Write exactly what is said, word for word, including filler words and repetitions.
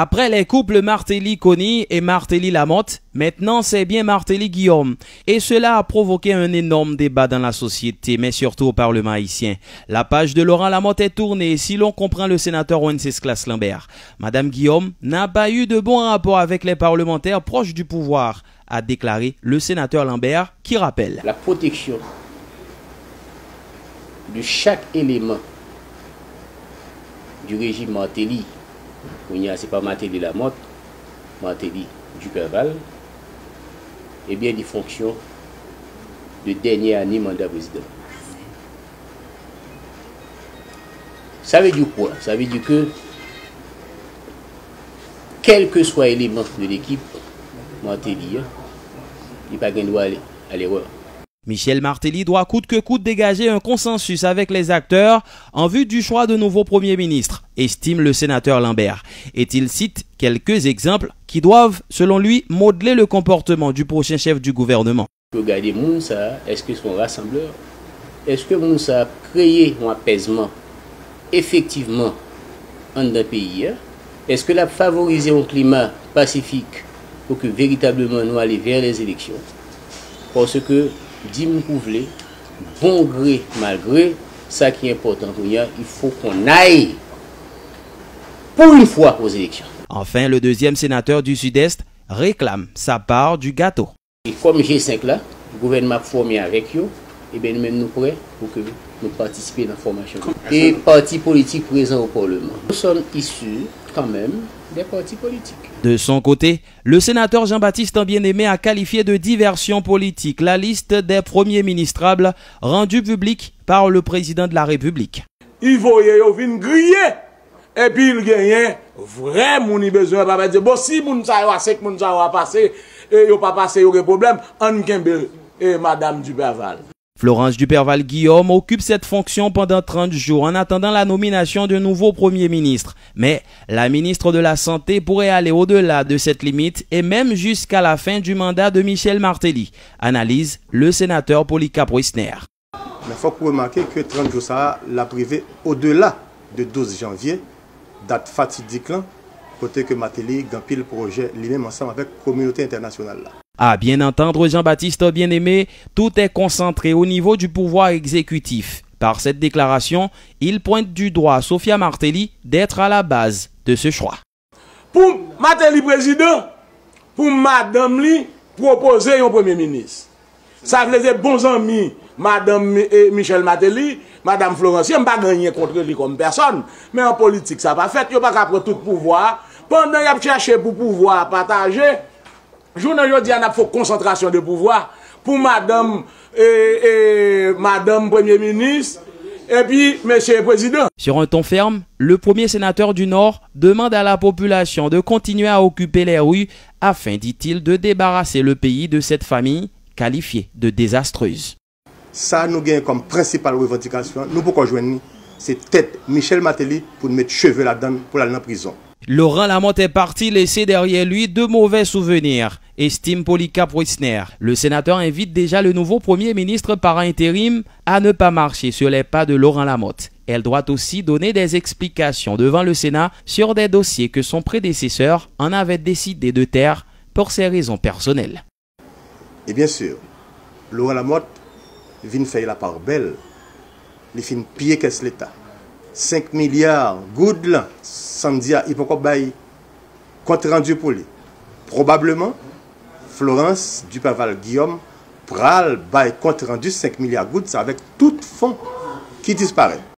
Après les couples Martelly-Conille et Martelly-Lamothe, maintenant c'est bien Martelly-Guillaume. Et cela a provoqué un énorme débat dans la société, mais surtout au Parlement haïtien. La page de Laurent Lamothe est tournée si l'on comprend le sénateur Wenceslas Lambert. Madame Guillaume n'a pas eu de bons rapports avec les parlementaires proches du pouvoir, a déclaré le sénateur Lambert, qui rappelle. La protection de chaque élément du régime Martelly, kounye a se pa Martelly Lamothe, Martelly Duperval, ebyen, li fonksyon de dènye ane manda prezidan. Sa vle di kwa? Sa vle di ke kèlkeswa eleman de lekip Martelly an, li pa gen dwa ale a lerè. Michel Martelly doit coûte que coûte dégager un consensus avec les acteurs en vue du choix de nouveau Premier ministre, estime le sénateur Lambert. Et il cite quelques exemples qui doivent, selon lui, modeler le comportement du prochain chef du gouvernement. Pou gade moun sa a, èske se yon rasanblè? Èske moun sa a ap kreye yon apèzman efektivman anndan peyi a? Èske l ap favorize yon klima pasifik pou ke veritableman nou ale vè lèzeleksyon? Paske, di m kou vle, bon gre mal gre, sa ki enpòtan kounye a, il faut qu'on aille pour une fois aux élections. Enfin, le deuxième sénateur du Sud-Est réclame sa part du gâteau. E kòm G senk la, gouvènman ap fòme avèk yo, ebyen nou menm nou prè pou ke nou patisipe nan fòmasyon. E pati politik prezan o Paleman. Nous sommes issus quand même des partis politiques. De son côté, le sénateur Jean-Baptiste Bien-Aimé a qualifié de diversion politique la liste des premiers ministrables rendue publique par le président de la République. Li voye yo vin griye. Epi l genyen vrè moun li bezwen, pa pèdi. Bon, si moun sa yo a, senk moun sa yo a pase, e yo pa pase, yo gen pwoblèm, ann kenbe, e, madam Duperval. Florence Duperval-Guillaume occupe cette fonction pendant trente jours en attendant la nomination d'un nouveau Premier ministre. Mais la ministre de la Santé pourrait aller au-delà de cette limite et même jusqu'à la fin du mandat de Michel Martelly, analyse le sénateur Polycarpe Wissner. Men fòk ou remake ke trant jou sa a, l ap rive odela de douz janvye, dat fatidik lan, kote ke Martelly gen anpil pwojè li menm ansanm avèk kominote entènasyonal la. À bien entendre Jean-Baptiste Bien-Aimé, tout est concentré au niveau du pouvoir exécutif. Par cette déclaration, il pointe du doigt Sophia Martelly d'être à la base de ce choix. Pou Martelly prezidan, pou madanm li pwopoze yon premye minis. Sa vle di bon zanmi madanm, e, Michel Martelly, madanm Florancier, m pa gen anyen kont li kòm pèsòn, men an politik sa pa fèt, yo pa ka pran tout pouvwa a. Pandan y ap chache pou pouvwa a pataje, jounen jodi a n ap fè yon konsantrasyon de pouvwa pou madanm, e, e, madanm premye minis, epi mesye prezidan. Sur un ton ferme, le premier sénateur du Nord demande à la population de continuer à occuper les rues afin, dit-il, de débarrasser le pays de cette famille qualifiée de désastreuse. Sa nou genyen kòm prensipal revandikasyon, nou poko jwenn li, se tèt Michel Martelly pou n met cheve ladann pou l al nan prizon. Laurent Lamothe est parti laisser derrière lui de mauvais souvenirs, estime Polycarpe Wissner. Le sénateur invite déjà le nouveau Premier ministre par intérim à ne pas marcher sur les pas de Laurent Lamothe. Elle doit aussi donner des explications devant le Sénat sur des dossiers que son prédécesseur en avait décidé de taire pour ses raisons personnelles. E byen si, Laurent Lamothe vin fè lapar bèl, li fin piye kès Leta. Senk milya goud lan, Sandy a, li poko bay kont randi pou li. Pwobableman, Florence Duperval Guillaume pral bay kont randi senk milya goud sa avèk tout fon ki disparèt.